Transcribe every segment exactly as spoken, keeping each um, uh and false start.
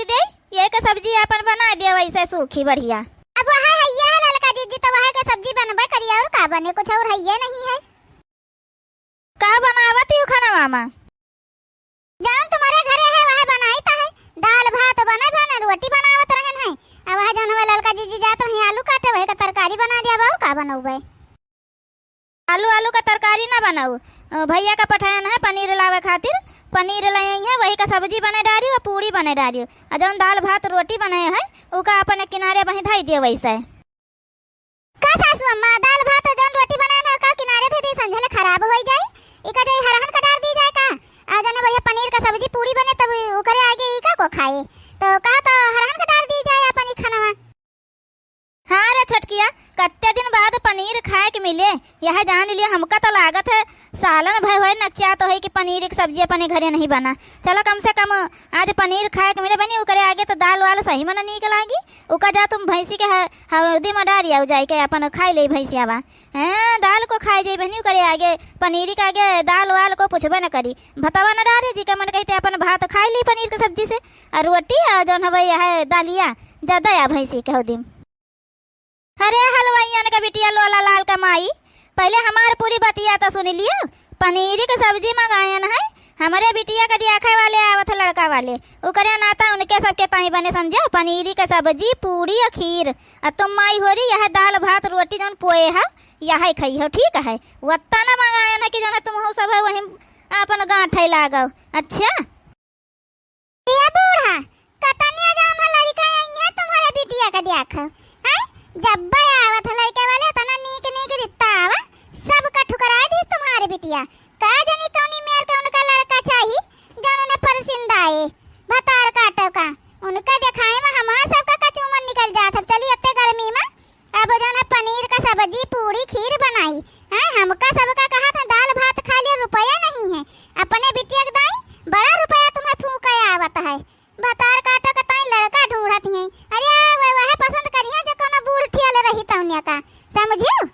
दे, यही का सब्जी आपन बनाइ दिया वैसे सूखी बढ़िया। अब वह है, यह ललका जिज्जी तो वह का सब्जी बनबे करी, और का बने, कुछ और है ये नहीं है। का बनावत ही खाना मामा? जौन तुम्हरे घरे है वह बनाइत है, दाल भात बने भन, रोटी बनावत रहन है। अब वह जौन हमें ललका जिज्जी जात रही आलू काटे, वही का तरकारी बनाइ दिया, और का बनउबे? आलू, आलू का तरकारी ना बनाउ। अ, भइया का पठायन है पनीर लावे खातिर, पनीर लइहैं, वही का सब्जी बनाइ डारिउ, पूड़ी बनाइ डारिउ, अ जौन दाल भात रोटी बनाए है, उका अपन एक किनारे बही धइ दियो वैसे। का सासू अम्मा, दाल भात जौन रोटी बनाए है, का किनारे धइ दी, संझले खराब होइ जाई। इका जाई हरहन का डार दी जाए का? अ जौन बढ़िया पनीर का सब्जी पूड़ी बने, तब उकरे आगे इका को खाए? तो कहा तो हरहन का डार दी जाए अपन ई खानवा। हाँ रे छोटकिया, कत्ते दिन बाद पनीर खाए के मिले। यह जान लियो, हमका तो लागत है सालन भर होए नकचात होए कि पनीर के सब्जी अपने घरे नहीं बना। चलो कम से कम आज पनीर खाए के मिले बनी, उकरे आगे तो दाल वाल सही मन नीक लागी। उका जा तुम भैंसी के ह-, हौदी में डारि आउ जाए के अपन खाइ लेइ भैंसिया बा। हैं, दाल को खाइ जाई बनी, उकरे आगे पनीर के आगे दाल वाल को पूछबे न करी। भतवा न डारे जी के मन कहित अपन भात खाइ ली पनीर के सब्जी से, अ रोटी अ जौन हवे यह दालिया ज्यादा या भैंसी के हौदी में। अरे हलवाइयन के बिटिया लोला लाल का माई, पहिले हमार पूरी बतिया तो सुनि लियो। पनीरी के सब्जी मंगायन है, हमरे बिटिया के दियाखे वाले आवत है लड़का वाले, उकरे नाता उनके सबके ताई बने समझो, पनीरी के सब्जी, पूड़ी अ खीर। अ तुम माई होरी यह दाल भात रोटी जौन पोए है, यह खइहो, ठीक है? वत्ता ना मंगायन है कि जौन तुम हो सब है वही अपन गांठ है लागो। अच्छा ए बूढ़ा, कतनिया जौन है लड़िका अइहैं तुम्हरे बिटिया का दियाखे, हैं? जब्बे आवत है लड़िका वाले, एतना नीक नीक रित्ता आवा, सबका ठुकराइ दी तुम्हरे बिटिया। का जनी कौनी मेर के उनका लड़का चाही, जौन उन्हें परसिंद आए, भतार काटो का। उनका देखाए में हमार सबका कचूमर निकल जात है। चली एत्ते गर्मी में अब जौन है पनीर का सब्जी, पूड़ी, खीर बनाई। हैं, हमका सबका कहत है दाल भात खाइ लियो, रुपया नहीं है। अपने बिटिया के दाई बड़ा रुपया तुम्हें फूंके आवत है। भतार काटो के ताई लड़का ढूंढत हैं। अरे, वह, वह पसंद करिहैं जे कौनो बूढ़ ठियल रही तौनिया का। समझियो?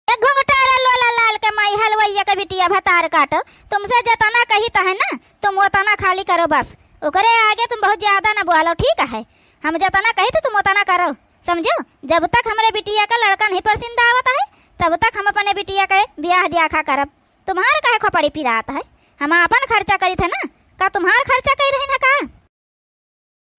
ए घुंघटारा लोला लाल के माई हलवइया के बिटिया भतार काटो, तुमसे जतना कहित है ना, तुम ओतना खाली करो बस। ओकरे आगे तुम बहुत ज्यादा ना बोलो, ठीक है? हम जतना कहित तुम ओतना करो, समझो? जब तक हमरे बिटिया का लड़का नहीं परसिंद आवत है, तब तक हम अपने बिटिया के बियाह दियाखा करब। तुम्हार काहे खोपड़ी पिरात है? हम आपन खर्चा करित है ना, का तुम्हार खर्चा कइ रही ना का?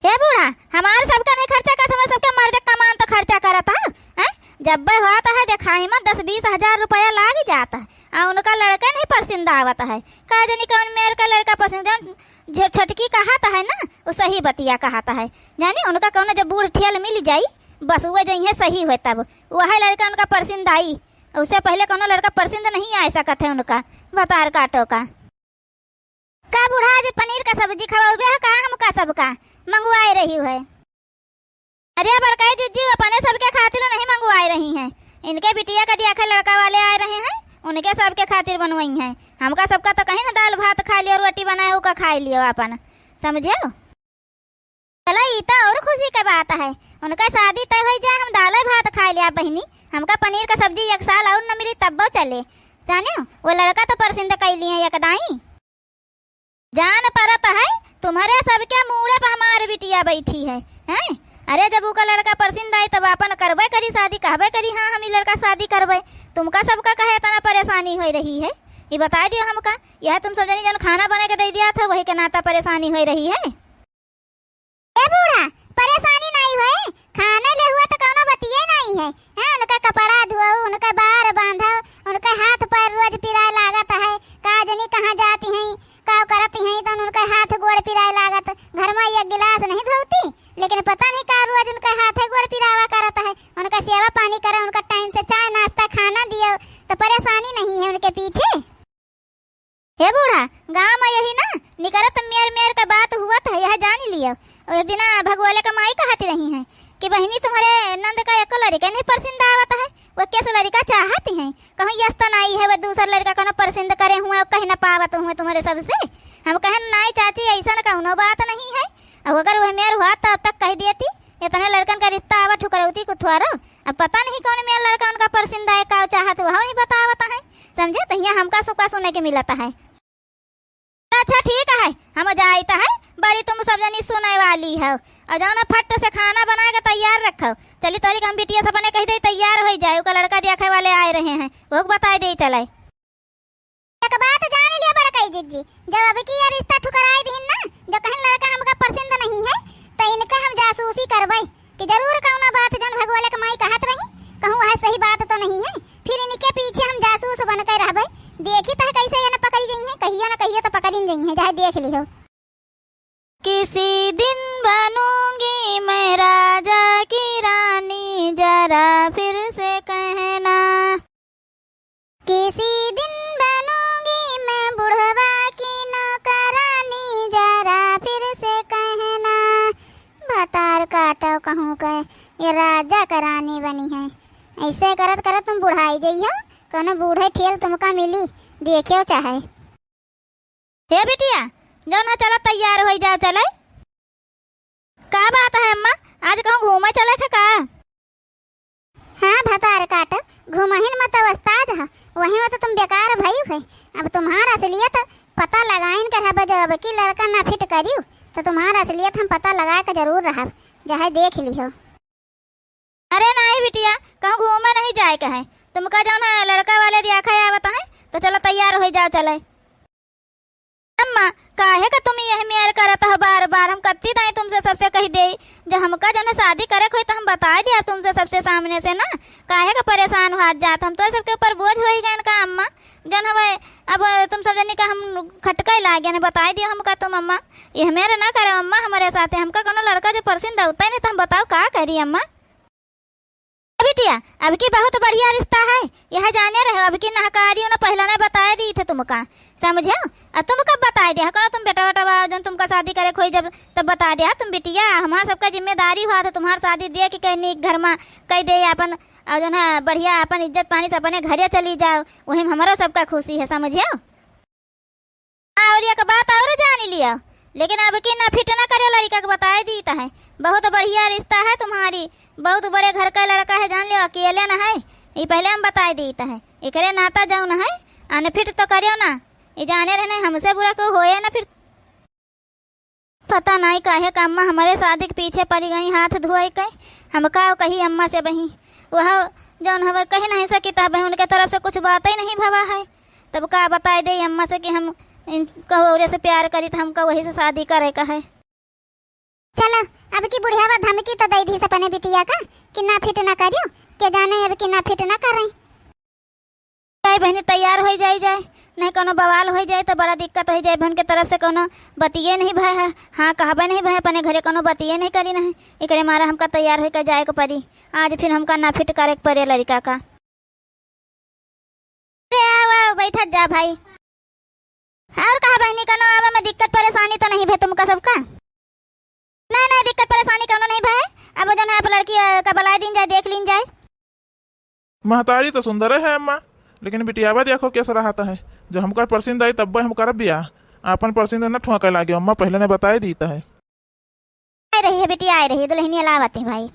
हे बूढ़ा, हमार सबका नहीं खर्चा करत, हमार सबके मर्द कमान तो खर्चा करत है, हैं? जब्बे होत है देखाई में दस बीस हजार रुपया लागि जात है, आ उनका लड़का नहीं परसिंद आवत है। का जनी कौन मेर का लड़का परसिंद, जौन झे-, छोटकी कहत है ना, उ सही बतिया कहत है। जानी उनका कौनो जब बूढ़ ठियल मिल जाई, बस उहे जइहैं सही होए तब, वह लड़का उनका परसिंद आई। उससे पहिले कौनो लड़का परसिंद नहीं आए सकत है उनका, भतार काटो का। का बूढ़ा जी पनीर का सब्जी खवाउबे है का हमका सबका? मंगवाए रही है। अरे बड़काई जिज्जी, अपने सबके खातिर नहीं मंगवाए रही हैं, इनके बिटिया का दियाखे लड़का वाले आए रहे हैं, उनके सबके खातिर बनवाई हैं। हमका सबका तो कहीं ना दाल भात खाइ लियो, रोटी बनाए उका खाइ लियो आपन, समझो? चलो, ई तो और खुशी के बात है, उनका शादी तय होइ जाए, हम दाल भात खाइ लिया बहिनी, हमका पनीर का सब्जी एक साल और न मिली तब्बो चले। जानियो, वो लड़का तो परसिंद कइ लिए एक दाई। जान परत है, तुम्हरे सबके मूड़े पे हमार बिटिया बैठी है, हैं? अरे, जब उका लड़का परसिंद आई, तब आपन करबे करी शादी, कहबे करी, हाँ, हम ई लड़का शादी करबे। तुमका सबका कहे इतना परेशानी होइ रही है, ई बताइ दियो हमका। यह तुम सब जनी जौन खाना बनाइ के दइ दिया था, वही के नाता परेशानी होइ रही है। ए बूढ़ा, परेशानी नाई होए, खाने ले हुआ तो कौनो बतिये नाई है। हैं, उनका कपड़ा धोओ, उनका बार बांधो, उनका हाथ पैर रोज पिराए लागत है। का जनी कहाँ जाती हैं, का करती हैं, तो उनका हाथ गोड़ पिराए लागत। घर में एक गिलास नहीं धोती, लेकिन पता नहीं का रोज उनका हाथ गोड़ पिरावा करत है। उनका सेवा पानी करो, उनका टाइम से चाय नाश्ता खाना दियो, तो परेशानी नहीं है उनके पीछे। हे बूढ़ा, गाँव में यही ना निकरत मेर मेर का बात हुआ था, यह जान लियो। एक दिना भगवाले का माई कहती रही हैं कि बहिनी, तुम्हरे नंद का एको लड़िका नहीं परसिंद आवत है, वो कैसे लड़िका चाहती हैं? कहूँ यस तो नाई है, वो दूसर लड़िका कोनो परसिंद करे हुए, कहीं ना पावत हुए तुम्हरे सबसे। हम कहन, नाई चाची, ऐसन कौनो बात नहीं है। अब अगर वह मेर हुआ तो अब तक कह देती, इतने लड़कन का रिश्ता आवा ठुकरौती कुथुआरो। अब पता नहीं कौन मेर लड़का उनका परसिंद आए, का चाहत, वह नहीं बतावत है। समझे? तो यहाँ हमका सुखा सुने के मिलत है। अच्छा ठीक है, हम जाइत है, परी तुम सब जनी सुनै वाली हौ। अउर जौन है फट से खाना बनाए के तैयार रखौ। चली तोरी के हम बिटिया से अपने कहि देई तैयार होइ जाए, ओका लड़का देखे वाले आए रहे हैं, ओका बताइ देई चलै। एक बात जानि लियो बड़कई जिज्जी, जब अबकी ये रिश्ता ठुकराइ दिहिन ना, जब कहिन लड़का हमका पसंद नहीं है, त इनके हम जासूसी करबै कि जरूर कउनो बात जौन भगवले के माई कहत रही, कहूँ वह सही बात तो नहीं है। फिर इनके पीछे हम जासूस बन के रहबै। देखी तह कैसे ये न पकड़ी जइहैं, कहियो न कहियो तो पकड़िन जइहैं, चाहे देख लिहो। किसी दिन बनूंगी मैं राजा की रानी, जरा फिर से कहना। किसी दिन बनूंगी मैं बुढ़वा की नौकरानी, जरा फिर से कहना। भतार काटो कहूँ के, ये राजा का रानी बनी है। ऐसे करत करत तुम बुढ़ाई जइहो, कौनो बूढ़े ठेल तुमका मिली, देखियो चाहे। हे बिटिया, जौन है चलो तैयार होइ जाओ, चलै। का बात है अम्मा, आज कहूँ घूमै चलै थे का? हाँ भतार काट, घूमहिन में तो उस्ताद है, वहीं में तो तुम बेकार भई है। अब तुम्हार असलियत पता लगाइन के रहब, जब अबकी लड़का ना फिट करियो, तो तुम्हार असलियत हम पता लगाए के जरूर रहब, चाहे देख लिहो। अरे नाहीं बिटिया, कहूँ घूमे नहीं जाए के है। तुमका जौन है लड़का वाले देखे आवत हैं, तो चलो तैयार होइ जाओ, चलै। अम्मा, काहे का तुम यह मेर करत हो बार बार? हम कत्ती दाई तुमसे सबसे कहि देई, जब हमका जौन है शादी करे के होई तो हम बताइ दिया तुमसे सबसे सामने से ना। काहे का परेशान होत जात, हम तो सबके ऊपर बोझ होइ गएन का अम्मा? जौन हवे, अब तुम सब जनी का हम खटकाई लाग गएन, बताइ दियो हमका तुम अम्मा। यह मेर ना करे अम्मा हमरे साथे, हमका कौनो लड़का जो पसंद आवत नहीं तो हम बताओ का करी अम्मा? ए बिटिया, अबकी बहुत बढ़िया रिश्ता है, यह जाने रहे, अबकी नहकारियो ना पहला ना बताए दी थे तुमका, समझो? अ तुमका बताए दे, कौनो तुम बेटा बेटा बा, जौन तुमका शादी करे के होई जब, तब बताए दे, तुम बिटिया, हमार सबका जिम्मेदारी हुआ था, तुम्हार शादी दे के कहनी घर मा कहि दे आपन, अउर जौन है बढ़िया आपन इज्जत पानी से अपने घरे चली जाओ, वही में हमरो सबका खुशी है, समझो? अउर एक बात अउर जानि लियो, लेकिन अबकी ना फिट ना करियो लड़िका के, बताए दीत है। बहुत बढ़िया रिश्ता है तुम्हारी, बहुत बड़े घर का लड़का है, जान लियो, अकेले ना है। ई पहले हम बताए दीत है, एकरे नाता जौन है, अनफिट तो करियो ना। ई जाने रहे नहीं, हमसे बुरा केहू होए ना फिर। पता नाहीं काहे का अम्मा हमरे शादी के पीछे पड़ि गई हाथ धोए के। हम का कही अम्मा से बही, वह जौन हवे कहि नहीं सकित है बही, उनके तरफ से कुछ बात ही नहीं भवा है। तब का बताए दे अम्मा से कि हम इनको औरे से प्यार करी, तो हमका वही से शादी करे का है। चलो, अबकी बुढ़ियावा धमकी तो दे दी अपने बिटिया का कि ना फिट ना करियो, के जाने अबकी ना फिट ना करे। जाए बहिनी, तैयार होइ जाई जाए, नहीं कौनो बवाल होइ जाए तो बड़ा दिक्कत होइ जाए। बहन के तरफ से कौनो बतिये नहीं भय है, हाँ कहबे नहीं भय, अपने घरे कौनो बतिये नहीं करी नहीं, एकरे मारे हमका तैयार होइके जाए के पड़ी। आज फिर हमका ना फिट करे के पड़े लड़िका का। अरे आओ, आओ, बैठत जा भाई। और कहा बहिनी, कौनो आवे में दिक्कत परेशानी तो नहीं भय तुमका सबका? नहीं, नहीं, दिक्कत परेशानी कौनो नहीं भय। अब जौन है आप लड़की, अ, का बुलाए दीन जाए, देख लीन जाए। महतारी तो सुंदर है अम्मा, लेकिन बिटियावा देखो कैसे रहत है। जब हमका पसंद आई तब्बे हम करब बियाह, आपन पसंद न ठुआ के लागे अम्मा, पहले ने बताए दीत है। आए रही है बिटिया, आए रही है, दुल्हनिया लावत है भाई।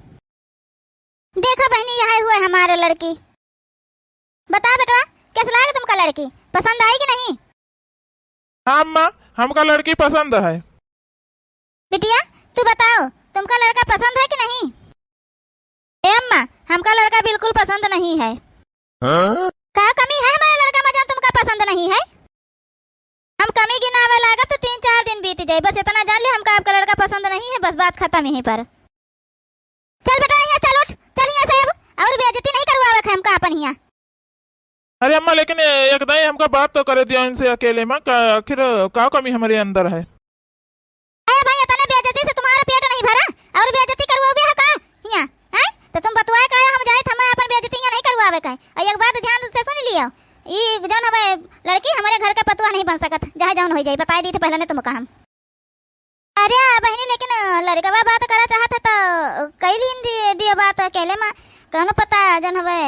देखो बहिनी, यह हुए हमारे लड़की। बताओ बेटवा, कैसे लागे तुमका लड़की? पसंद आई कि नहीं? हाँ अम्मा, हमका लड़की पसंद है। बिटिया, तू बताओ, तुमका लड़का पसंद है कि नहीं? ए अम्मा, हमका लड़का बिल्कुल पसंद नहीं है। हाँ? का कमी है हमारे लड़का में जौन तुमका पसंद नहीं है? हम कमी गिनावे लागब तो तीन चार दिन बीत जाए। बस इतना जान ले, हमका आपका लड़का पसंद नहीं है, बस बात खत्म यहीं पर। चल बेटा, यहाँ चल, उठ, चल यहाँ से अब, और बेइज्जती नहीं करवावे के हमका अपन यहाँ। अरे अम्मा, लेकिन एक दाई हमका बात तो करे दियो इनसे अकेले में, का, आखिर का कमी हमारे अंदर है? अरे भाई, इतने बेइज्जती से तुम्हारा पेट नहीं भरा और बेइज्जती करवाओगे है का? हियाँ, हैं? तो तुम बतुआए का हम जाए, हमें अपन बेइज्जती यहाँ नहीं करवावे का है। और एक बात ध्यान से सुन लियो, ई जौन हवे लड़की हमारे घर का पतुआ नहीं बन सकत, चाहे जौन हो जाए, बताए दी थे पहले ने तुमका हम। अरे बहिनी, लेकिन लड़कवा बात करा चाहत है तो कई लीन दि-, दियो बात अकेले में, कौनो पता जौन हवे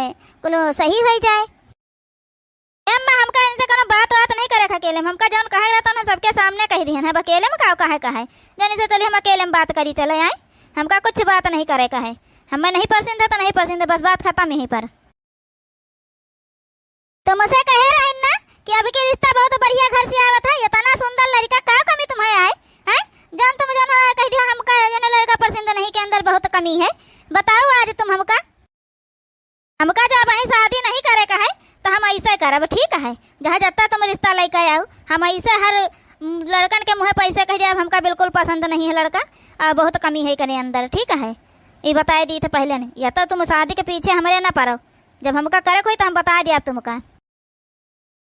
कुलो सही हो जाए। ए अम्मा, हमका इनसे कोनो बात वात नहीं करे के अकेले में। हमका जौन कहे रहता ना, सबके सामने कह दिहन है। अब अकेले में का कहे का है? जौन इसे चली हम अकेले में बात करी चले आए। हमका कुछ बात नहीं करे का है। हमें नहीं पसंद है तो नहीं पसंद है, बस बात खत्म यहीं पर। तुमसे कहे रहिन ना कि अबकी रिश्ता बहुत बढ़िया घर से आवत है, इतना सुंदर लड़का, का कमी तुम्हें आए? हैं? जौन कमी है, बताओ आज तुम हमका। हमका जब अबहीं शादी नहीं करे का है, तो हम ऐसे करब, ठीक है? जहाँ जत्ता तुम रिश्ता लइके आओ, हम ऐसे हर, उम, लड़कन के मुँहे पे ऐसे कह दिया, "हमका बिल्कुल पसंद नहीं है लड़का, और बहुत कमी है एकरे अंदर", ठीक है? ई बताए दी तो पहले नहीं, या तो तुम शादी के पीछे हमरे ना पड़ो, जब हमका करे कोई तो हम बताए दिया तुमका।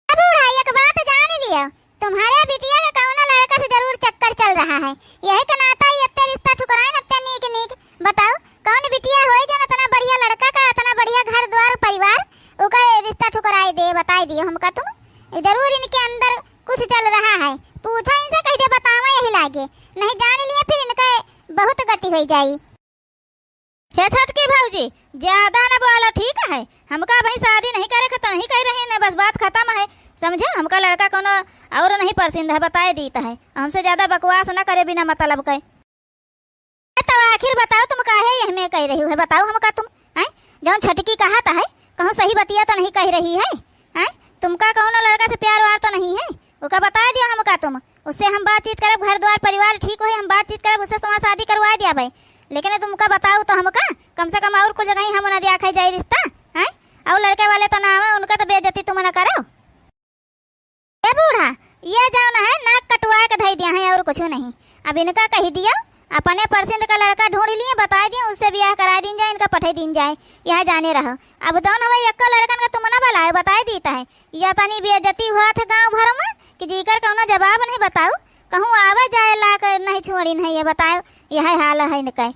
ए बूढ़ा, एक बात जान लियो, तुम्हारे बिटिया के कौनो लड़का से जरूर चक्कर चल रहा है, यही के नाता ई एत्ते रिश्ता ठुकराइन, एत्ते नीक नीक। बताओ, कौन बिटिया होई जौन इतना बढ़िया लड़का का, इतना बढ़िया घर द्वार परिवार, ओका रिश्ता ठुकराए दे? बताए दियो हमका तुम, जरूर इनके अंदर कुछ चल रहा है। पूछो इनसे, कह दे बतावा यही लागे, नहीं जान लिए फिर इनके बहुत गति होई जाई। हे छोटकी भौजी, ज्यादा न बोलो, ठीक है? हमका अबहीं शादी नहीं करे के तो नहीं कह रही न, बस बात खत्म है, समझे? हमका लड़का कौनो और नहीं पसंद है, बताए दीत है। हमसे ज्यादा बकवास न करे बिना मतलब के। तो आखिर बताओ, तुम काहे यह में कह रही हो? बताओ हमका तुम, हैं? जौन छोटकी कहत है, कहूँ सही बतिया तो नहीं कह रही है, हैं? तुमका कौनो लड़का से प्यार व्यार तो नहीं है? ओका बताए दियो हमका तुम, उससे हम बातचीत करब, घर द्वार परिवार ठीक होई, हम बातचीत करब, उससे तुम्हार शादी करवाए दिया भाई। लेकिन तुमका बताओ तो हमका, कम से कम और कुछ जगह ही हम ना दिया खाई जाए रिश्ता, हैं? और लड़के वाले तो ना आवे, उनका तो बेइज्जती तुम ना करो। ए बूढ़ा, ये जौन है नाक कटवाए के धई दिया है और कुछ नहीं। अब इनका कही दियो, अपने पसंद का लड़का ढूंढ लिए, बताए दियो, उससे ब्याह कराए दीन जाए, इनका पठे दीन जाए, यह जाने रहो। अब जौन हवे एक्को लड़कन का तुम ना बुलाए, बताए दीत है, या तनी बेइज्जती हुआ थे गाँव भर में कि जीकर कौनो जवाब नहीं। बताओ, कहूँ आवे जाए लायक नहीं छोड़ी नहीं है, बताओ, यह हाल है इनका।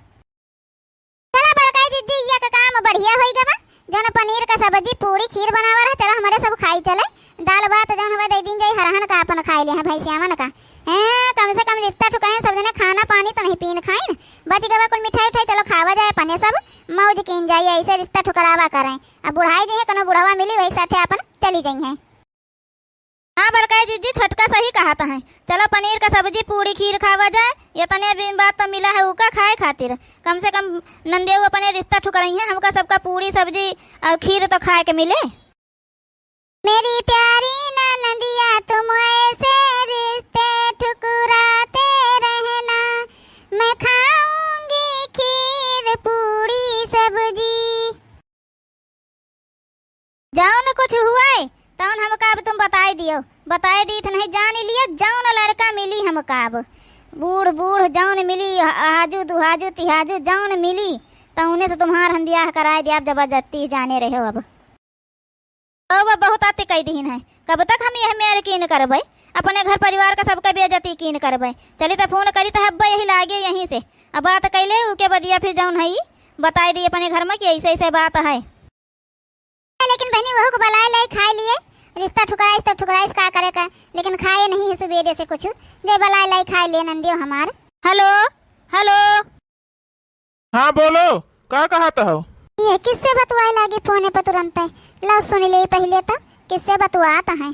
चला बड़काई जिज्जी, ये का काम बढ़िया होई गवा। जौन पनीर का सब्जी, पूड़ी, खीर बनावा रहा, चला हमरे सब खाई चले। दाल भात जौन हवे दे दीन जाई, हरहन का अपन खाई ले हैं, भैंसियावन का। हैं, कम से कम रिश्ता ठुकाइन, सब जने खाना पानी तो नहीं पीन खाइन। बच गवा कुल मिठाई उठाई, चलो खावा जाए अपने सब, मौज कीन जाई, ऐसे रिश्ता ठुकरावा करें। अब बुढ़ाई जइहैं, कौनो बुढ़वा मिली, वही साथे अपन चली जइहैं। हाँ बड़काई जिज्जी, छोटका सही कहत हैं। चलो पनीर का सब्जी, पूड़ी, खीर खावा जाए। इतने दिन बाद तो मिला है उका खाए खातिर। कम से कम नंदेऊ अपने रिश्ता ठुकरइहैं, हमका सबका पूड़ी, सब्जी और खीर तो खाए के मिले। मेरी प्यारी ननदिया, तुम ऐसे रिश्ते ठुकराते रहना, मैं खाऊंगी खीर पूड़ी सब्जी। जौन कुछ हुए, तौन हमका अब तुम बताए दियो। बताए दीत नहीं, जान लियो, जौन लड़का मिली हमका अब, बूढ़ बूढ़ जौन मिली, आजू दुहाजू तिहाजू जौन मिली, तौने से तुम्हार हम ब्याह कराए दिया। अब जबरदस्ती जाने रहो अब। अब बहुत अति कह दीन है, कब तक हम यह मेर कीन करबै, अपने घर परिवार का सबका बेइज्जती कीन करबै। चली त फोन करी त हब्बे यही लागे यहीं से। अब बात कैले उके बदिया फिर जौन है बताए दी अपने घर में कि ऐसे ऐसे बात है। लेकिन बहनी, वहू को बलाए लाई खाए लिए, रिश्ता ठुकराइस तो ठुकराइस का करे का, लेकिन खाए नहीं है सुबेरे से कुछ। जे बलाए लाई खाए लिए नंदियो हमार। हेलो, हेलो। हाँ बोलो, का कहत हो? ये किससे बतुआए लागी फोने पे तुरंत है? ला सुन ले पहले तो, किससे बतुआत है?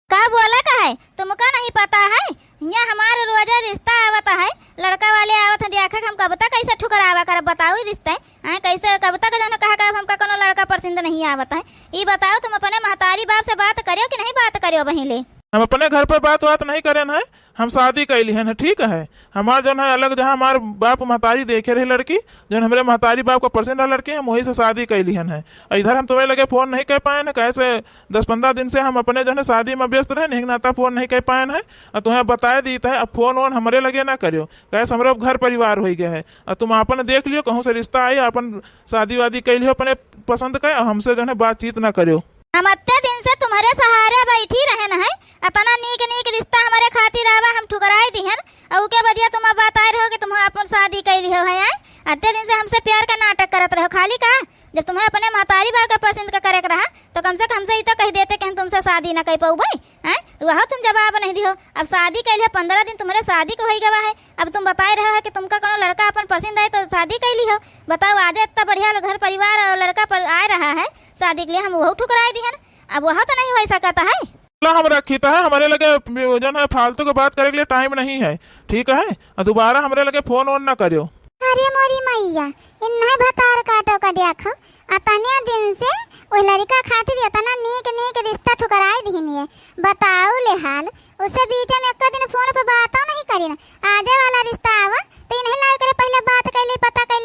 का बोला का है? तुमका नहीं पता है? यहाँ हमारे रोजे रिश्ता आवत है, लड़का वाले आवत हैं, देखा हम कब तक ऐसे ठुकरावा करब, बताओ ई रिश्ते, हैं? कैसे कब तक जौन कहा करब हमका कोनो लड़का पसंद नहीं आवत है? ई बताओ तुम अपने महतारी बाप से बात करियो कि नहीं बात करियो बहिले? हम अपने घर पर बात बात नहीं करेन है, हम शादी कैली हन, ठीक है। हमार जौन है अलग जहाँ हमार बाप महतारी देखे रहे लड़की, जौन हमरे महतारी बाप को पसंद रहा लड़की, हम वही से शादी कैली हन है। और इधर हम तुम्हें लगे फोन नहीं कर पाए न, कैसे दस पन्द्रह दिन से हम अपने जौन है शादी में व्यस्त रहे, नहीं नाता फोन नहीं कर पाए हैं। और तुम्हें बताए दीत है, अब फोन वोन हमरे लगे ना करियो, कैसे हमरे घर परिवार हो गया है। और तुम आपन देख लियो, कहूँ से रिश्ता आई, आपन शादी वादी कर लियो अपने पसंद का, और हमसे जौन है बातचीत ना करियो। हम अत्ते दिन से तुम्हरे सहारे बैठी रहन है, अतना नीक नीक रिश्ता हमरे खातिर आवा, हम ठुकराई दिहन, और उके बदिया तुम अब बताए रहो कि तुम अपन शादी कैली हो है, आए? अत्ते दिन से हमसे प्यार का नाटक करत रहो, खाली का? जब तुम्हें अपने महतारी बाप के पसंद का करे के रहा, तो कम से कम हमसे ई तो कह देते कि हम तुमसे शादी ना कर पउबे, हैं? वह तुम जवाब नहीं दिहो। अब शादी कैली हो, पन्द्रह दिन तुम्हरे शादी को होई गवा है, अब तुम बताए रहे हो कि तुमका कोनो लड़का अपन पसंद आए तो शादी कैली हो। बताओ, आज इतना बढ़िया घर परिवार और लड़का पर आए रहा है शादी के लिए, हम वहू ठुकराए दिहन। अब वह तो नहीं हो सकता है। ला हम रखी तो है, हमरे लगे जौन है फालतू के बात करे के लिए टाइम नहीं है, ठीक है? और दोबारा हमरे लगे फोन वोन ना करियो। अरे मोरी मैया, इन्हें भतार काटो का देखो, अतने दिन से वो लड़का खातिर इतना नीक नीक रिश्ता ठुकराए दिहन है, बताओ ले हाल। उससे बीच में एक दिन फोन पे बातों नहीं करी ना, आजे वाला रिश्ता आवा तो इन्हें लाई करे पहले बात कैली, पता कैली।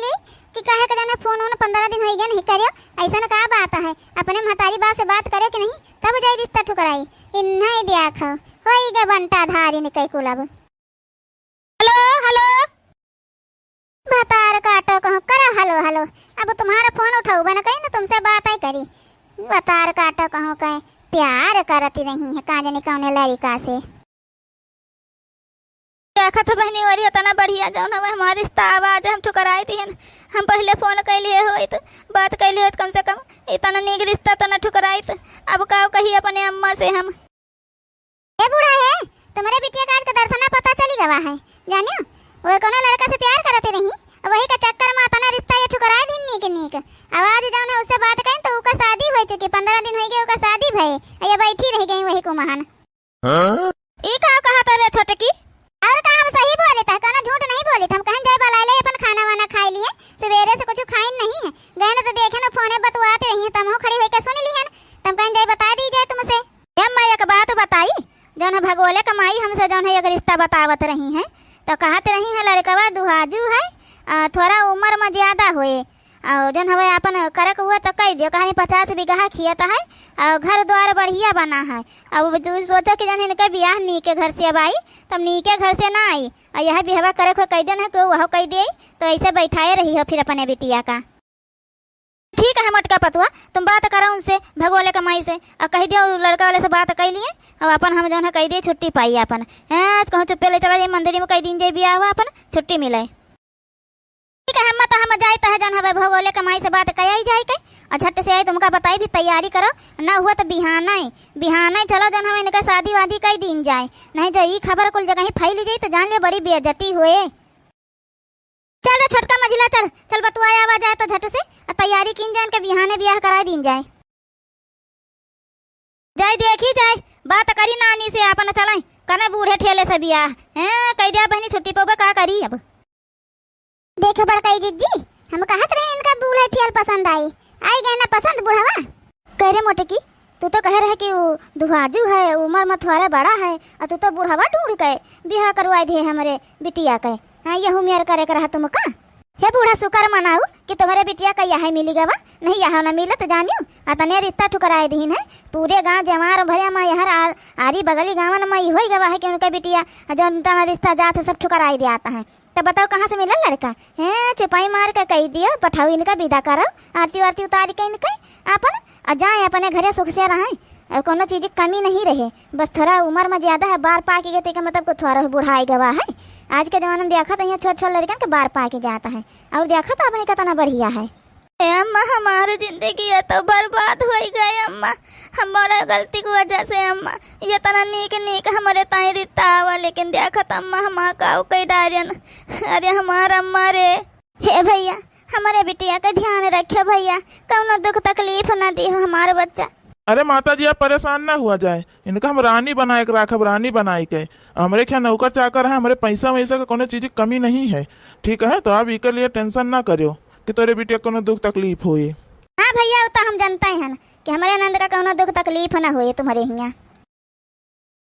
तार काटो कहूँ, करो हलो हलो। अब तुम्हारा फोन उठाउबे न करी, न तुमसे बात ही करी। बतार काटो कहूँ के प्यार करती रही है, का जाने कौने लड़िका से। देखत हो बहिनी, ओरी इतना बढ़िया जौन हवे हमार रिश्ता, आवाज हम ठुकराई दिहन। हम पहिले फोन कैलिए होइत, बात कैलिए होइत, कम से कम इतना नीक रिश्ता तो न ठुकराइत। अब का कही अपने अम्मा से हम। ए बूढ़ा है, तुम्हरे बिटिया का आज का दर्शना पता चली गवा है, जानियो? वो कोनो लड़का से प्यार करते रही, वही का चक्कर में अपना रिश्ता ये ठुकराए दिन नीक नीक। अब आज जौन है उससे बात करें तो उका शादी हो चुकी, पन्द्रह दिन हो गए उका शादी भये, आ ये बैठी रह गई वही को महान। हाँ? ई का कहत रे छोटकी? और का हम सही बोले था, कोनो झूठ नहीं बोले था। हम कहन जाए बलाए ले अपन खाना वाना खाए लिए, सवेरे से कुछ खाइन नहीं है। गए न तो देखे न फोने बतुआते रही है, तमहू खड़ी होके सुन ली है न, तम कहन जाए बता दी जाए तुमसे। ए अम्मा, एक बात बताई, जौन है भगोले के माई हमसे जौन है एक रिश्ता बतावत रही हैं, तो कहत रही हैं लड़कवा दुहाजू है, आ, थोड़ा उम्र में ज्यादा होए, और जौन हवे आपन करक हुआ तो कह दियो, कहानी पचास बीघा खेत है, और घर द्वार बढ़िया बना है। अब तू सोचो कि जौन इनके बियाह नीके घर से अब आई, तब नीके घर से ना आई, और यह बिहवा करक हो कह देना कि वह कह दे, तो ऐसे बैठाए रही हो फिर अपने बिटिया का। ठीक है मोटका पतुआ, तुम बात करो उनसे, भगोले के माई से, और कह दियो उ लड़का वाले से बात कर लिए, और अपन हम जौन है कह दिए छुट्टी पाई अपन। हैं, कहूँ चुप्पे ले चला जाए मंदिर में, कह दिन जाए बियाह हुआ अपन छुट्टी मिले। ठीक है, हम तो हम जाए तो है जौन हवे भगोले के माई से बात कह आई जाए के, और झट से आई तुमका बताई भी तैयारी करो, ना हुआ तो बिहाने, बिहाने चलो जौन हवे इनका शादी वादी कह दिन जाए, नहीं जो ई खबर कुल जगह ही फैल जाए तो जान ले बड़ी बेइज्जती हुए। चल रे छोटका मझिला, चल, चल बतुआ आवा जाए तो झट से, आ तैयारी कीन जाए, इनके बिहाने बियाह करा दीन जाए। जाए देखी जाए, बात करी नानी से आपन, चलाई, कने बूढ़े ठेले से बियाह, हैं, कह दिया बहनी छुट्टी पउबे, का करी अब। देखे बड़कई जिज्जी, हम कहत रहे इनका बूढ़े ठेल पसंद आई, आई गए ना पसंद बूढ़वा। कह रे मोटकी, तू तो कहे रहे कि उ दुहाजू है, उम्र में थोड़ा बड़ा है, और तू तो बुढ़वा ढूंढ के बियाह करवाई दे हमरे बिटिया के। हाँ, यहू मेर करे के रहा तुमका। हे बूढ़ा, शुक्र मनाऊ कि तुम्हरे बिटिया का यह मिली गवा, नहीं यह न मिलत जानियो। अतने रिश्ता ठुकराए दीन है, पूरे गांव जवार भरे में यहर आर-, आरी बगली गांवन में ई होई गवा है कि उनका बिटिया जौन तना रिश्ता जात है सब ठुकराए दियात है। तब बताओ कहाँ से मिलल लड़का? हैं, चुपाई मार के कह दियो, पठाओ इनका विदा करो, आरती वारती उतार के इनके आपन, आ जाए अपने घरे सुख से रहें, और कोनो चीज की कमी नहीं रहे। बस थोड़ा उम्र में ज्यादा है, बार पाके गए, तेका मतलब को थोड़ा बुढ़ाई गवा है। आज के जमाना में देखा तो यहाँ छोट छोट लड़कन के बार पाके जाता है, और देखा तो अब कितना बढ़िया है। ए अम्मा, हमार जिंदगी ये तो बर्बाद होई गए अम्मा, हमारा गलती की वजह से अम्मा। ये तना नीक नीक हमरे ताई रिश्ता आवा, लेकिन देखत अम्मा हमार काऊ कई डारियन। अरे हमार अम्मा रे। हे भैया, हमरे बिटिया का ध्यान रखे भैया, कौनो दुख तकलीफ ना दिहो हमार बच्चा। अरे माता जी, आप परेशान ना हुआ जाए, इनका हम रानी बनाए के राखब, रानी बनाए के। हमरे क्या नौकर चाकर है, हमरे पैसा वैसा का कोनो चीज की कमी नहीं है, ठीक है? तो आप इके लिए tension ना करियो कि तोरे बिटिया कोनो दुख तकलीफ होई। हाँ भैया, वो तो हम जानते हैं कि हमरे नंद का कोनो दुख तकलीफ ना होई तुम्हरे हियाँ।